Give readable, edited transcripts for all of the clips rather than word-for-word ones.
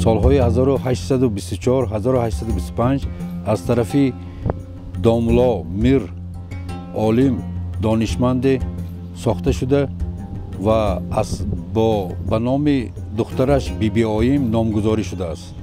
Солҳои 1824 1825 аз тарафи домло Мир Олим донишманде сохта шуда ва аз бо ба номи духтараш Бибиоим номгузорӣ шудааст.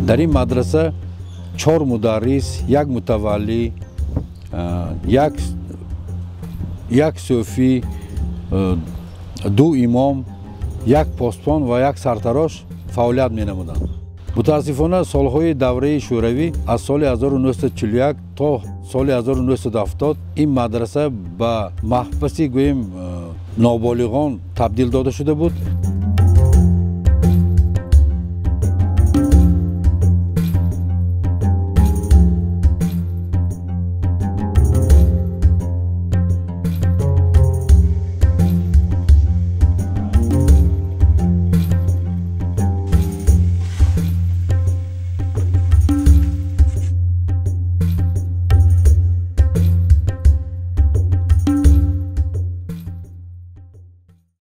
Дар ин мадраса 4 мударрис, 1 мутаваллӣ, як сӯфӣ, 2 имом, 1 посбон ва 1 сартарош фаъолият менамуданд. Мутаассифона, солҳои давраи Шӯравӣ аз соли 1941 то соли 1970 ин мадраса ба маҳбаси, гӯем, ноболиғон табдил дода шуда буд.